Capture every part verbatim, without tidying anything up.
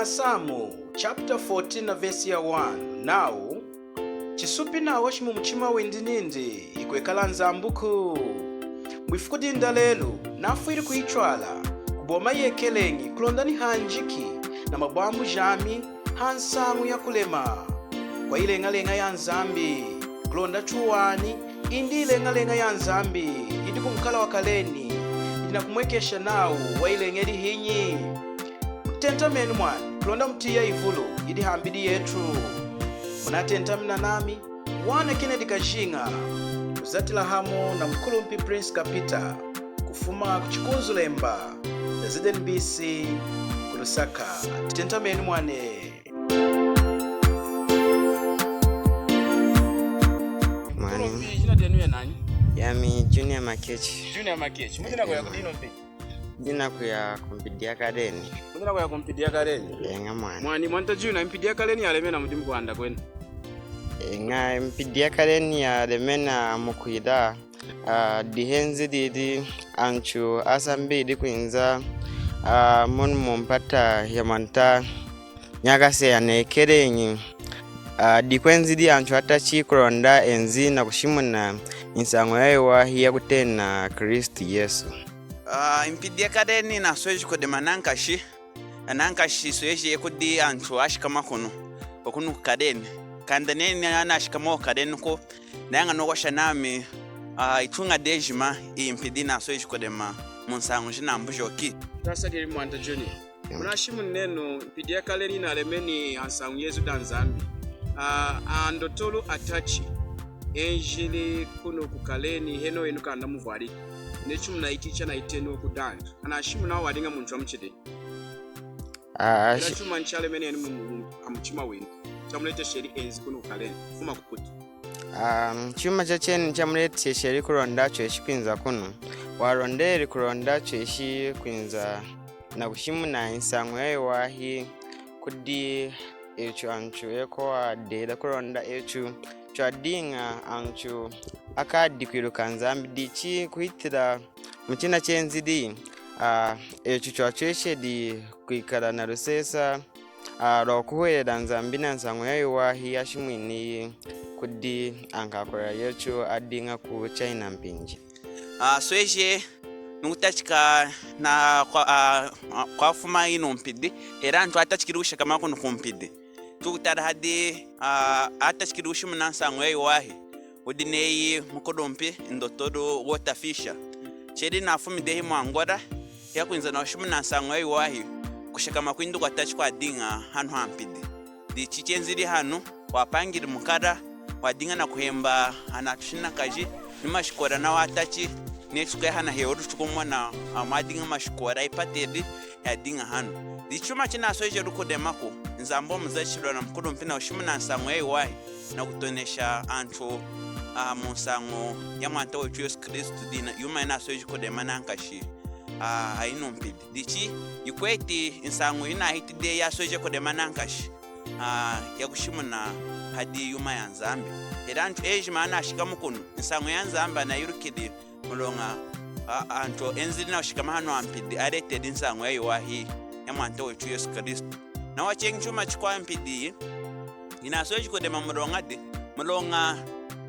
Asamu chapter fourteen na verse ya one nawu, chisupi nawashi mumuchima windi nindi, hikwekala Nzambuku. Mwifuku dinu dalelu nafwili kuyitwala kuboma yekeleñi kulonda nihanjiki na mabwambu jami hansañu yakulema kwayileñaleña ya Nzambi, kulonda chuwani indi yileñaleña ya Nzambi yidi kumukala wakaleni, yidi nakumwekesha nawu wayileñeli hinyi. Tentamenu mwani kulonda mutiya yivulu yidi hambidi yetu. Munatentamina nami, Wana Kennedy Kajinga, kuzatila hamu na mukulumpi Prince Kapita, kufuma ku Chikunzulemba cha Z N B C ku Lusaka. Tentamenu mwani. Mwani. Mukulumpi, ijina denu ya nani? Yami Junior Makechi. Junior Makechi. Mudi nakuya kudi yinu mpidi? Ndi nakuya kumpidi ya Kaleni. Mudi nakuya kumpidi ya Kaleni? Eña mwani. Mwani, mwanta Junior, mpidi ya Kaleni yalemena mudi mukuhanda kwenu? Eña, mpidi ya Kaleni yalemena mukwila, ah, dihenzi didi antu asambili kwinza, ah, munu mumpata ya mwanta Nyakasi anekeleñi, ah, dikwenzi di antu atachi kulonda enzi nakushimuna nsañu yayiwahi yakutena Kristu Yesu. Ah, mpidi ya Kaleni nasweji kudema nankashi, nankashi sweji kudi antu ashikama kunu, okunu ku Kaleni. Kanda neni anashikama ku Kaleni ku, naña nokwasha nami, ah, ituña dejima, iyi mpidi nasweji kudema munsañu jinambujoki. Tasakilili mwanta Junior. Munashimuni nenu, mpidi ya Kaleni nalemeni hansañu yezu da Nzambi. Ah, andotolu atachi enjili kunu ku Kaleni, henohu enu kanda muvwaliki. Neyi chimunahiti chanahiti enu kudi antu. Anashimuni nawu wadiña muntu wamuchidi. Ah, ela shi- chuma chalemeni enu mu, mu, hamuchima wenu, chamuletesheli enzi kunu ku Kaleni kufuma kukuti? Ah, chuma chacheni chamuletesheli kulonda chweshi kwinza kunu, walondeli kulonda chweshi kwinza nakushimuna nsañu yayiwahi kudi echu anchu eko adela kulonda echu chwadiña anchu akadi kwiluka Nzambi. Dichi kuhitila muchina chenzidi, ah, echu chwachwesheli kwikala na lusesa, ah, lwakuhwelela Nzambi na nsañu yayiwahi yashimwiniyi kudi ankakulula yechu adiña ku China mpinji. Ah, sweje nukutachika na kwa, ah, ah, kwafuma inu mpidi, hela antu atachikili kushakama kunu kumpidi. Tukutala hadi, ah, atachikili kushimuna nsañu yayiwahi, udi neyi mukulumpi ndotolu Walter Fisher. Cheli nafumi dehi mu Angola, hiyakwinza nakushimuna nsañu yayiwahi, kushakama kwindi kwatachi kwadiña hanu hampidi. Dichi chenzili hanu, wapangili mukala, wadiña nakuhemba hana tushinakaji, ni mashikola nawa atachi, neyi tukuya hana hewulu tukumona, ah, mwadiña mashikola, ipateli, yadiña hanu. Dichi chuma chinaswejeli kudemaku, Nzambi wamuzatishili ona mukulumpi nakushimuna nsañu yayiwahi, nakutonesha antu, ah, munsañu ya Mwanta wetu Yesu Kristu, dina, yuma yinasweji kudema nankashi, ah, hayinu mpidi. Dichi, ikweti nsañu yinahiti dehi yasweja kudema nankashi, ah, yakushimuna hadi yuma ya Nzambi. Hela antu ejima anashikamu kunu, nsañu ya Nzambi anayilukili muloña, ah, antu enzili nakushikama hanu hampidi aleteli nsañu yayiwahi ya Mwanta wetu Yesu Kristu. Nawa cheñi chuma chikwawu mpidi iyi yinasweji kudema muloña di, muloña,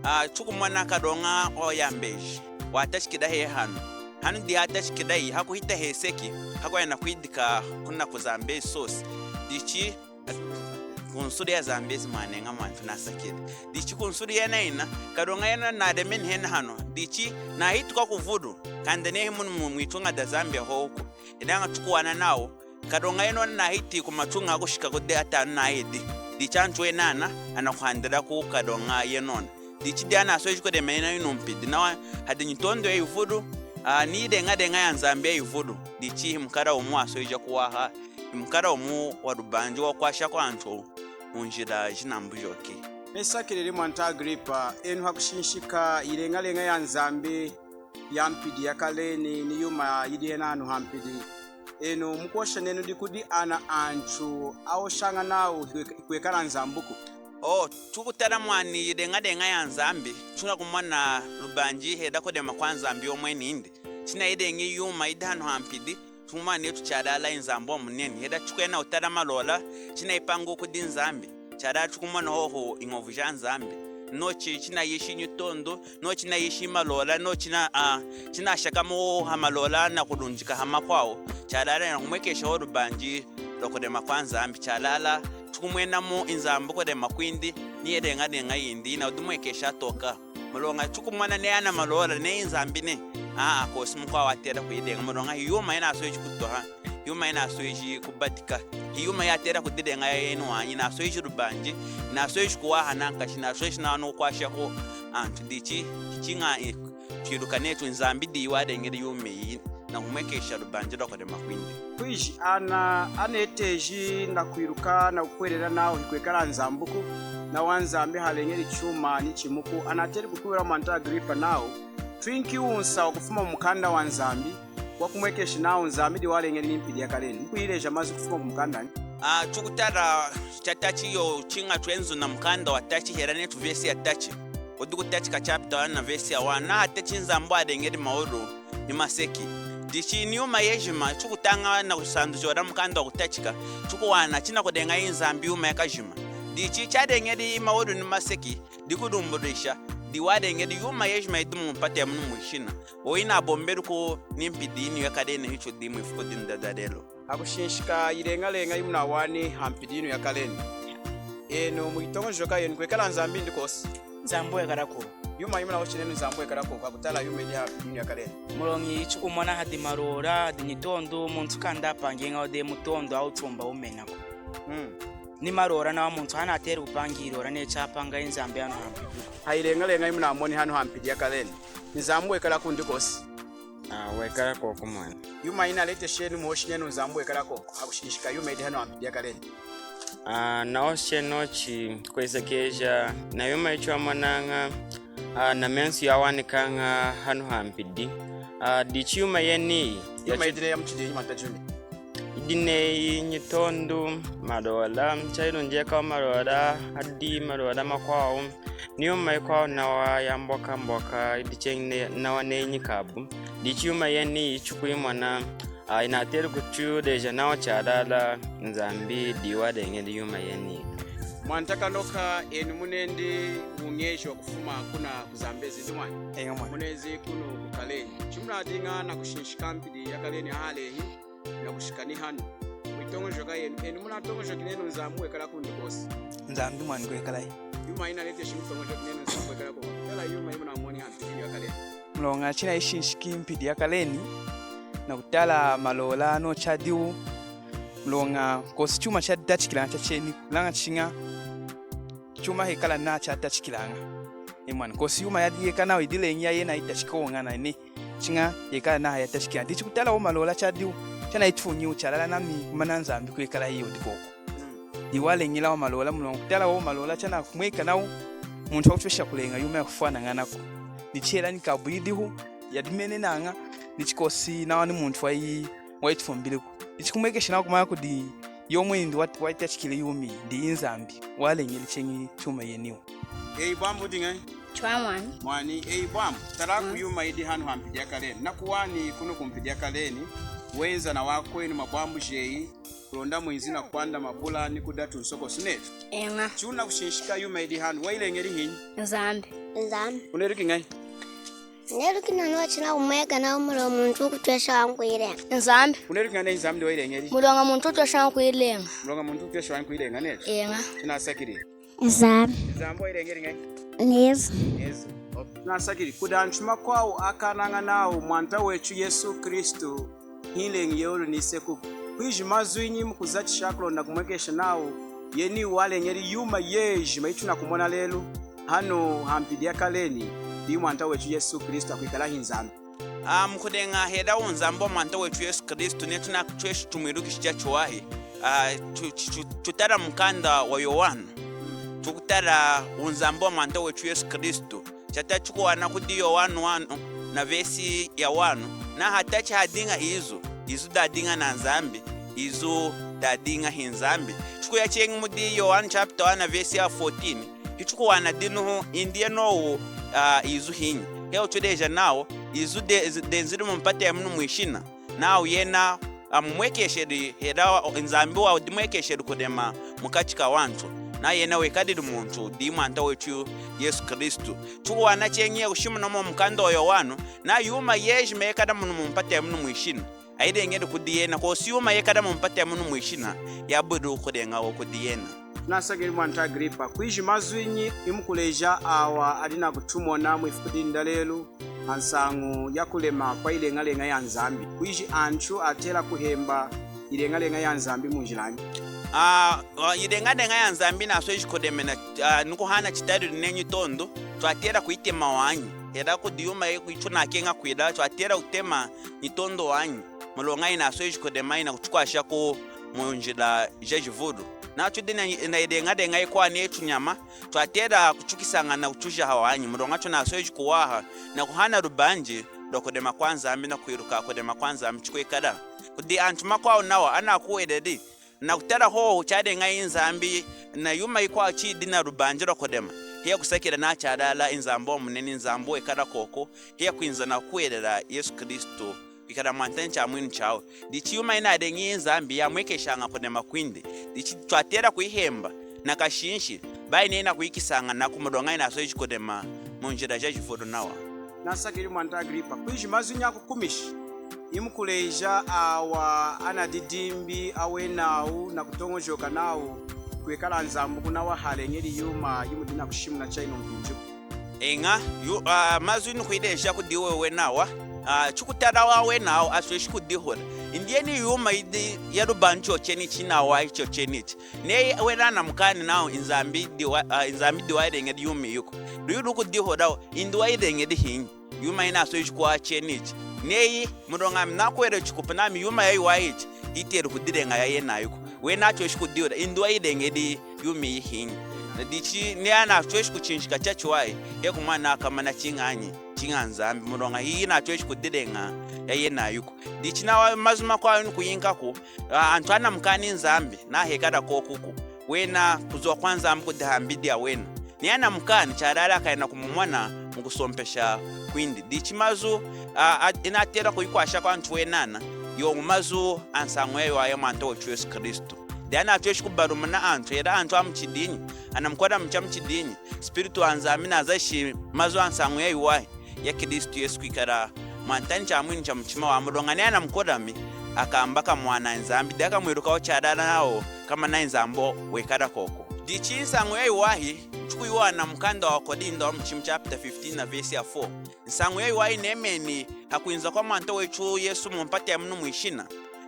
ah, tukumona kaloña wa Zambezi watachikila hehi hanu. Hanu dihatachikila iyi hakuhita heseki, hakuya nakwidika kuna ku Zambezi sosi. Dichi kunsulu ya Zambezi mwaneña mwantu nasakili. Dichi kunsulu yena yina, kaloña yena nalemeni hena hanu. Dichi nahituka kuvulu, kanda nehi munu mu, mwituña da Zambia hohuku. Ilaña tukuwana nawu kaloña yenona nahiti kumatuña akushika kudi atanu nayedi. Dichi antu enana anakuhandilaku kaloña yenona. Dichi dihanasweji kudema yena yinu mpidi nawa hadi nyitondo yayivulu, ah, ni yileñaleña ya Nzambi yayivulu. Dichi himukala wumu wasweja kuwaha, himukala wumu walubanji wakwashaku antu munjila jinambujoki. Mesakilili mwanta Agripa, enu hakushinshika yileñaleña ya Nzambi ya mpidi ya Kaleni ni yuma yidi hena hanu hampidi, enu mukuhosha nenu dikudi ana antu ahoshaña nawu hikwe-, hikwekala Nzambuku? Oh, tukutala mwani yileñaleña ya Nzambi, tunakumona lubanji hela kudema kwa Nzambi yomweni indi. Chinayileñi yuma yidi hanu hampidi, Tukumona netu chalala Nzambi wamuneni. Hela tukwenda kutala malola, chinayipangiwu kudi Nzambi. Chalala tukumona hohu iñovu ja Nzambi. Nochu chinayishi nyitondu, nochu chinayishi malola, nochu china, ah, chinashakama hohu hamalola nakulunjika hamakwawu. Chalala nakumwekesha hohu lubanji lwakulema kwaNzambi. Chalala tukumwenamu Nzambi kulema kwindi, niyeleñaleña yindi, nawudimwekesha toka. Muloña tukumona neyi ana malola, neyi Nzambi nehi. Aa, kosi mukwawu atela kuyileña. Muloña hiyuma yinasweji kutoha, hiyuma yinasweji kubatika, hiyuma yatela kudileña yayeni wanyi, yinasweji lubanji, yinasweji kuwaha nankashi, yinasweji nawa nukukwashaku antu. Dichi, chiña, eh, twiluka netu Nzambi diyi waleñeli yuma iyi nakumwekesha lubanji lwakulema kwindi. Kwiji ana aneteji nakwiluka nakukuhwelela nawu hikwekala Nzambiku, nawa Nzambi haleñeli chuma nichimuku, anateli kukuhwelela mwanta Agripa nawu, twinki wunsahu wakufuma mumukanda waNzambi wakumwekesha nawu Nzambi diyi waleñeli nimpidi yakaleni? Mukuyileja mazu kufuma kumukandanyi? Ah, tukutala chatachi yo, chiña twenzi namukanda watachi, hela netu vesi yatachi. Wudi Kutachika chapter one na vesi ya one, nahatachi Nzambi waleñeli mawulu nimaseki. Dichi niyuma yejima, tukutaña nakusandujola mukanda waKutachika, tukuwana chinakuleñayi Nzambi yuma yakajima. Dichi chaleñeli mawulu nimaseki, dikulumbulwisha, diyi waleñeli yuma yejima yidi mumpata yamunu mwishina. Owu yinabombeluku nimpidi yinu yakaleni, hichudi mwifuku dinu dalelu. Hakushinshika yileñaleña yimunawani hampidi yinu yakaleni, enu muyitoñojoka yenu kwekala Nzambi indi kosi? Nzambi wekala koku. Yuma yimunahoshi nenu Nzambi wekala koku, hakutala yuma yidi hampidi yinu yakaleni? Muloña tukumona hadi malola, hadi nyitondu, muntu kanda apangiñawu dehi mutondu awutumba wumenaku. Hmm. Ni malola nawa muntu hanateli kupanga ilola neyi chapangayi Nzambi hanu hampidi. Hayileñaleña yimunamoni hanu hampidi yakaleni, Nzambi wekala koku indi kosi? Ah, wekala koku mwani. Yuma yinaletesheli muhoshi nenu Nzambi wekala koku, hakushinshika yuma yidi hanu hampidi yakaleni? Ah, nahoshi nochu kwesekeja nayuma yitwamonaña, ah, namesu yawanikaña hanu hampidi. Ah, dichi yuma yeniyi, yuma yidi neyi yamuchidi yuma tajuni. Yidi neyi nyitondu, malola, chayilunjekahu malola, hadi malola makwawu, niyuma yikwawu nawa yambwakamwaka, yidi cheñi ne-, nawa neyi nyikabu. Dichi yuma yeniyi tukuyimona, ah, yinateli kutuleja nawu chalala Nzambi diyi waleñeli yuma yeniyi. Mwanta Kanoka, enu munendi wuñeji wakufuma kuna kuZambezi, indi mwani? Eña mwani. Munenzi kunu kuKaleni. Chimunadiña nakushinshika mpidi yaKaleni halehi, nakushika nihanu. Muyitoñojoka yenu, enu munatoñojoki nenu Nzambi wekala koku indi kosi? Nzambi mwani kwekalayi. Yuma yinaleteshi mutoñojoki nenu Nzambi wekala koku, kutala yuma yimunamoni hampidi yaKaleni? Muloña chinayishinshiki mpidi yaKaleni, nakutala malola nochu chadiwu. Muloña kosi chuma chaditachikilaña chacheniku, ilaña chiña chuma hekala nawu chatachikilaña. Eña mwani, kosi yuma yadi yekala nawu yidi leñi yayena yitachiki hohu ñana nehi. Chiña yekala nawu yatachiki. Dichi kutala awa malola chadiwu, chanayituñiwu chalala nami kumana Nzambi kwekala iwu dikoku. Diyi waleñeli awa malola, muloña kutala awa malola chanakumweka nawu muntu wakutwesha kuleña yuma yakufwanañanaku. Dichi hela nyikabu yidihu, yadimenenaña, dichi kosi nawa ni muntu wayi-, wayitufumbiliku. Dichi kumwekesha nawu kumana kudi yomweni indi wa-, wayitachikili yuma iyi, diyi Nzambi waleñeli cheñi chuma yeniwu. Eyi bwambu, wudi ñahi? Chwa mwani. Mwani, eyi bwambu, tala kuyuma yidi hanu hampidi yaKaleni. Nakuwani kunu kumpidi yaKaleni, wenza nawakwenu mabwambu jeyi, kulonda mwinzi nakwanda mabula nikudya tunsokosu netu. Eña. Chiwunakushinshika yuma yidi hanu, wayileñeli hinyi? Nzambi. Nzambi. Wuneluki ñahi? Neluki nanochu nakumweka nawu muloña muntu wukutwesha wanyi kuyileña. Nzambi. Wuneluki ñahi neyi Nzambi diyi wayileñeli? Muloña muntu wukutwesha wanyi kuyileña. Muloña muntu wukutwesha wanyi kuyileña netu. Eña. Chinasakilili. Nzambi. Nzambi wayileñeli ñahi? Nyiza. Nyiza. Okay. Chinasakilili. Kudi antu amakwawu akanaña nawu Mwanta wetu Yesu Kristu hileñi yewulu ni isekuku. Kwiji mazwinyi mukuzatisha kulonda kumwekesha nawu yeniwu waleñeli yuma yejima yitunakumona lelu hanu hampidi yaKaleni, diyi Mwanta wetu Yesu Kristu akwikala hi Nzambi? Ah, mukuleña hela wuNzambi wa Mwanta wetu Yesu Kristu, netu natweshi tumwilukishi chachiwahi. Ah, tu-, tu-, tu-, tutala mukanda wa Yowanu. Tukutala wuNzambi wa Mwanta wetu Yesu Kristu. Chatachi tukuwana kudi Yowanu wanu na vesi ya wanu. Nawa hatachi hadiña Izu, Izu dadiña na Nzambi, Izu dadiña hi Nzambi. Tukuya cheñi mudi Yowanu chapter one na vesi ya fourteen. Hitukuwana dinuhu indi yenowu, ah, Izu hinyi. Hewutuleja nawu, Izu de-, denzili mumpata yamunu mwishina. Nawu yena amumwekesheli, hela wa-, Nzambi wadiña amwekesheli kulema mukachi kawantu. Na yena wekadili muntu, diyi Mwanta wetu Yesu Kristu. Tukuwana cheñi kushimuna mu mukanda wa Yowanu, na yuma yejima yekala munu mumpata yamunu mwishina, ayileñeli kudi yena, kwosi yuma yekala mumpata yamunu mwishina, yabuli kuleñawu kudi yena. Nasakilili Mwanta Agripa, kwiji mazwinyi imukuleja awa adi nakutumona mwifuku dinu dalelu, hansañu yakulema kwa yileñaleña ya Nzambi? Kwiji antu atela kuhemba yileñaleña ya Nzambi munjilanyi? Ah, ah, yileñaleña ya Nzambi yinasweji kulemena, ah, nikuhana chitalilu neyi nyitondu, twatela kuyitema wanyi. Hela kudi yuma yi-, yitunakeña kwila, twatela kutema nyitondu wanyi. Muloña yinasweji kulema, yinakutukwashaku munjila jajivulu. Natudi na, na yileñaleña yikwawu neyi tunyama, twatela kutukisaña nakutujaha wanyi, muloña tunasweji kuwaha nakuhana lubanji lwakulema kwa Nzambi nakwiluka kulema kwa Nzambi chikwekala. Kudi antu amakwawu nawa anakuhweleli nakutala hohu chaleñayi Nzambi, na yuma yikwawu chidi nalubanji lwakulema, hiyakusakilila nawu chalala Nzambi wamuneni, Nzambi wekala kwoku, hiyakwinza nakukuhwelela Yesu Kristu kwikala Mwanta ni Chamwinu chawu. Dichi yuma yinaleñi Nzambi yamwekeshaña kulema kwindi. Dichi twatela kuyihemba nakashinshi, bayi neyi yinakuyikisaña naku, muloña yinasweji kulema munjila jajivulu nawa. Nasakilili Mwanta Agripa, kwiji mazwinyi akukumishi imukuleja awa anadidimbi awenawu nakutoñojoka nawu kwekala Nzambuku nawa haleñeli yuma yimudi nakushimuna chayinu mpinjiku? Eña, yu-, ah, mazwinyi kuyileja kudi wenawa, ah, chikutala awenawu asweshi kudihula. Indi yeni yuma yidi yalubanji chochenichi nawa chochenichi. Neyi wena anamukani nawu Nzambi diwa-, ah, Nzambi diwayileñeli yuma yikwawu, lwihu lukudihula, indi wayileñeli hinyi? Yuma yinasweji kuwaha chenichi. Neyi, muloña ami nakuhwelela chikupu nami yuma yayiwahi ichi, yitela kudileña yayenayiku. Wena atweshi kudihula, indi wayileñeli yuma iyi hinyi? Dichi neyi anatweshi kuchinjika chachiwahi, hiyakumona nawu komana chiñanyi, chiña Nzambi, muloña hiyi yinatweshi kudileña yayenayiku. Dichi nawa mazu amakwawu nikuyinkaku, a-, antu anamukani Nzambi, nahekala kwokuku. Wena kuzuwa kwa Nzambi kudi hambidi yawena. Neyi anamukani, chalala akañanya kumumona mukusompesha kwindi. Dichi mazu, a, a, inatela kuyikwasha kwa antu wenana, yowu mazu ansañu yayiwahi ya Mwanta wetu Yesu Kristu. Dihanatweshi kubalumuna antu, hela antu amuchidinyi, anamukuhweleli mucha muchidinyi, Spiritu wa Nzambi nazayishi mazu ansañu yayiwahi ya Kristu Yesu kwikala Mwanta ni Chamwinu cha muchima wawu, muloña neyi anamukuhweleli, akamba kamwana Nzambi, dihakamwilukahu chalala nawu komana Nzambi wekala kwoku. Dichi nsañu yayiwahi tukuyiwana mukanda wa Korinda wa muchimu chapter fifteen na verse ya four. Nsañu yayiwahi yinemeni hakwinza kwa Mwanta wetu Yesu mumpata yamunu mwishina,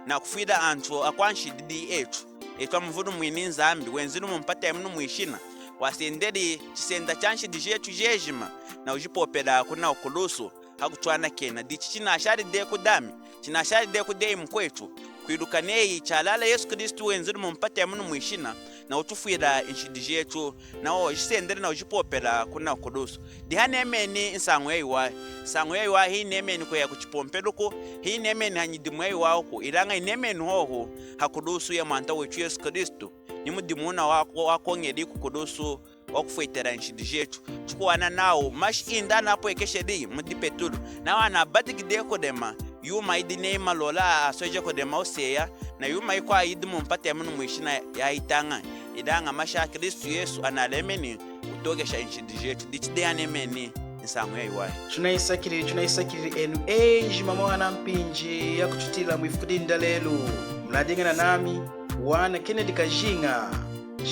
nakufwila antu akwanshidi etu. Etu amuvulumwini Nzambi, wenzili mumpata yamunu mwishina, wasendeli chisenda cha nshidi jetu jejima, nakujipopela kuna kukulusu, hakutwanakena. Dichi chinashali dehi kudi ami, chinashali dehi kudi eyi mukwetu, kwiluka neyi chalala Yesu Kristu wenzili mumpata yamunu mwishina, nakutufwila nshidi jetu, nawa wajisendeli nakujipopela kuna kukulusu. Dihanemeni nsañu yayiwahi. Nsañu yayiwahi hiyinemeni kuya kuchipompeluku, hiyinemeni hanyidimu yayiwahiku, ilaña yinemeni hohu hakulusu ya Mwanta wetu Yesu Kristu, ni mudimu wuna wa, wakoñeli kukulusu wakufwetela nshidi jetu. Tukuwana nawu mashi indi anapwekesheli mudi Petulu, nawa anabadiki dehi kulema, yuma yidi neyi malola asweja kulema wuseya, na yuma yikwawu yidi mumpata yamunu mwishina yayitaña, ilaña mashi a Kristu Yesu analemeni kutookesha nshidi jetu. Dichi dihanemeni nsañu yayiwahi. Tunayisakilili, tunayisakilili enu ejima mwahana mpinji yakututiyilila mwifuku dinu dalelu. Munadiñi nanami, Bwana Kennedy Kajinga,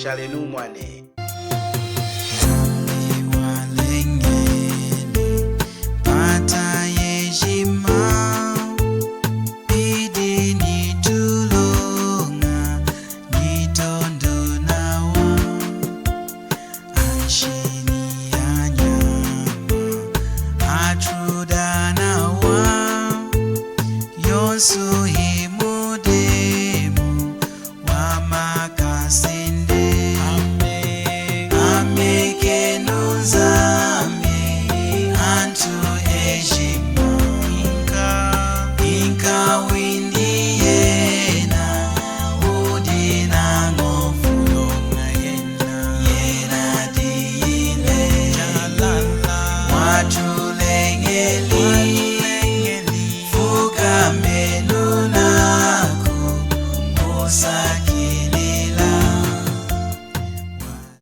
shalenu mwane. Nzambi walengele mpata yejima, idi nituloña, nitondo nawa. Anshidi anyama, atudi nawa, yonsu himudemu wamakasende. Amekenu Nzambi, antu ejima. Inka, inka windi yena, wudi nañovu. Yena diyile, watulengeli, fukamenu naku.